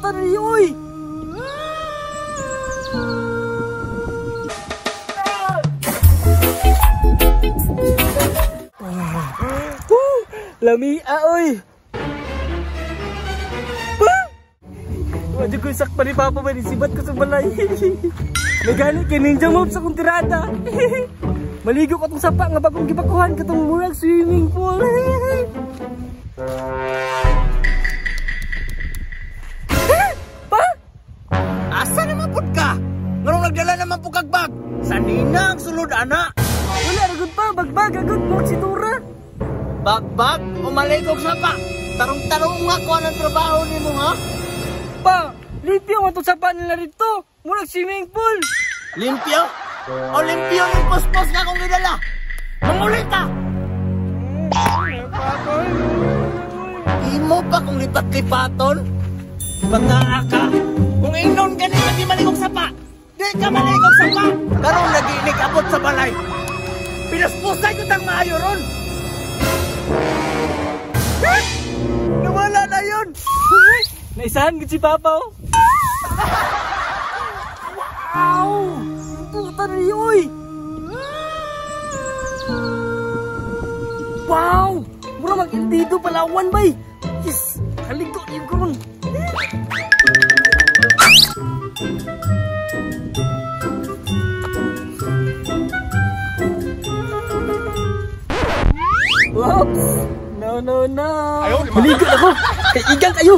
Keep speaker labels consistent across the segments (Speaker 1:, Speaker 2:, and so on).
Speaker 1: Puta na niyo, oy! Lami, oy! Wadyo ko sakpa ni Papa ba, sibat ko sa balay. Nagali kay ninja move sa kong tirada. Maligo ko itong sapa nga bagong gibakuhan katong murag swimming pool. Pa?
Speaker 2: Asa naman pud ka? Nganong nagdala naman pud kag bag? Sa nina ang sulod ana.
Speaker 1: Wala ragud pa, bagbag agud mo situra.
Speaker 2: Bagbag o maligog sapa? Tarong-tarong nga ko anang trabaho nimo ha?
Speaker 1: Pa, limpyo nga itong sapa nila rito. Murag swimming pool.
Speaker 2: Limpyo? O limpyo ng pospos nga akong gidala? Mangulit ka! Imo pa kung lipat-lipaton? Bataa ka! Kung ingnon ka nila di maligog sapa! Di ka maligog sapa! Karon nagiinig abot sa balay! Pinaspusan ko tang maayo ron! Nawala na yun!
Speaker 1: Naisahan ko si Papa oh! Wow! Puta na niyo, oy! Wow! Mura mag-indido Palawan bay! Yes! Kaligto niyo ko ron! Whoops! No, no, no! Maligo ako! Kay igang kayo!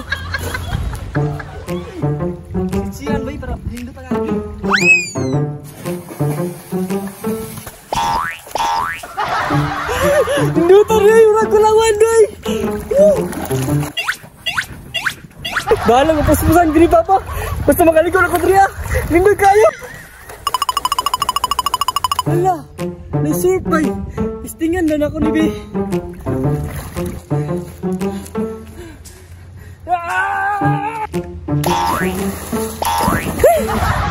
Speaker 1: Siyan bay para hindot ang agi. Hindot rin! Murag kulawan doy! Bahala ko puspusan diri Papa! Basta makaligo na ko diri ah! Nindot kayo! Hala! Naisip bay! Istingan na ako ni Bi!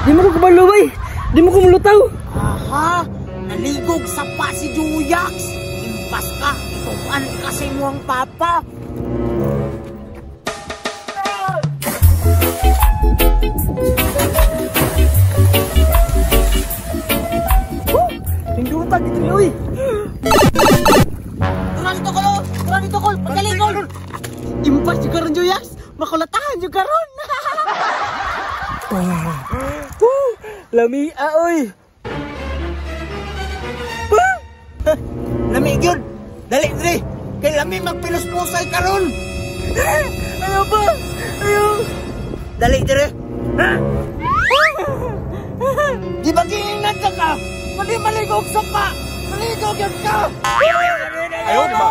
Speaker 1: Di mo ko kabalo bay! Di mo ko mulutaw!
Speaker 2: Aha! Naligog sa pa si Juyax! Impas ka! Ituan ka sa imuang papa!
Speaker 1: Hindutan dito niyo uy!
Speaker 2: Tara dito ko! Tara dito ko! Pagaling ko! Impas yung karon Juyax! Makulatahan yung karon!
Speaker 1: Lami, oy!
Speaker 2: Lami gyud! Dali dre! Kay lami magpinuspusay karon!
Speaker 1: Ayaw pa! Ayaw!
Speaker 2: Dali dre! Di ba giingnan ka ka? Mali maligog sa pa! Maligog yun ka!
Speaker 3: Ayaw ba?